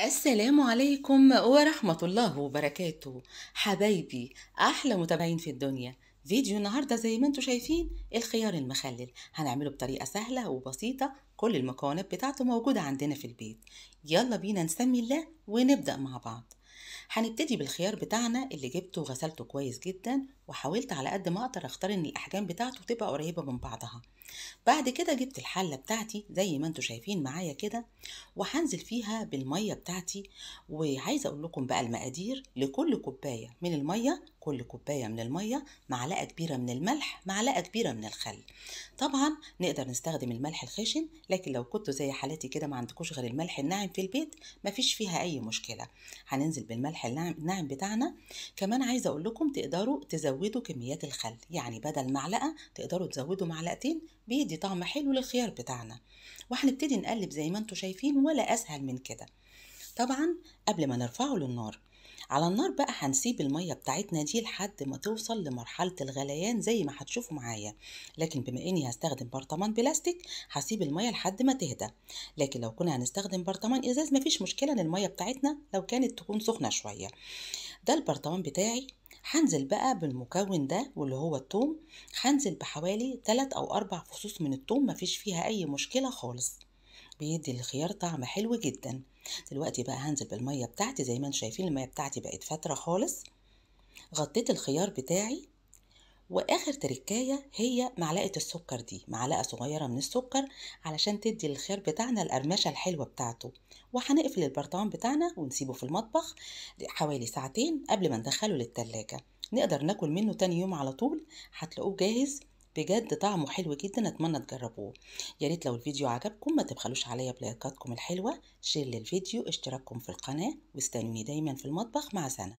السلام عليكم ورحمة الله وبركاته. حبايبي أحلى متابعين في الدنيا. فيديو النهاردة زي ما انتم شايفين الخيار المخلل هنعمله بطريقة سهلة وبسيطة، كل المكونات بتاعته موجودة عندنا في البيت. يلا بينا نسمي الله ونبدأ مع بعض. هنبتدي بالخيار بتاعنا اللي جبته وغسلته كويس جدا، وحاولت على قد ما اقدر اختار ان الاحجام بتاعته تبقى قريبة من بعضها. بعد كده جبت الحلة بتاعتي زي ما انتم شايفين معايا كده، وهنزل فيها بالمية بتاعتي. وعايزة اقول لكم بقى المقادير: لكل كوباية من المية، كل كوباية من المية معلقة كبيرة من الملح، معلقة كبيرة من الخل. طبعا نقدر نستخدم الملح الخشن، لكن لو كنتوا زي حالتي كده ما عندكوش غير الملح الناعم في البيت مفيش فيها اي مشكلة، هننزل بالملح الناعم بتاعنا. كمان عايزة اقول لكم تقدروا تزودوا كميات الخل، يعني بدل معلقة تقدروا تزودوا معلقتين، بيدي طعم حلو للخيار بتاعنا. وهنبتدي نقلب زي ما انتم شايفين، ولا اسهل من كده. طبعا قبل ما نرفعه للنار، على النار بقى هنسيب المية بتاعتنا دي لحد ما توصل لمرحلة الغليان زي ما هتشوفوا معايا. لكن بما اني هستخدم برطمان بلاستيك هسيب المية لحد ما تهدى، لكن لو كنا هنستخدم برطمان ازاز مفيش مشكلة ان المية بتاعتنا لو كانت تكون سخنة شوية. ده البرطمان بتاعي. هنزل بقى بالمكون ده واللي هو الثوم، هنزل بحوالي 3 أو 4 فصوص من الثوم، مفيش فيها اي مشكلة خالص، بيدي الخيار طعم حلو جدا. دلوقتي بقى هنزل بالمية بتاعتي زي ما انتم شايفين، المية بتاعتي بقت فترة خالص. غطيت الخيار بتاعي. واخر تركايه هي معلقه السكر دي، معلقه صغيرة من السكر علشان تدي الخيار بتاعنا القرمشه الحلوة بتاعته. وهنقفل البرطمان بتاعنا ونسيبه في المطبخ حوالي ساعتين قبل ما ندخله للتلاجة. نقدر ناكل منه تاني يوم على طول، هتلاقوه جاهز بجد، طعمه حلو جدا، اتمنى تجربوه. يا ريت لو الفيديو عجبكم ما تبخلوش عليا بلايكاتكم الحلوة، share للفيديو، اشتراككم في القناة، واستنوني دايما في المطبخ مع سنة.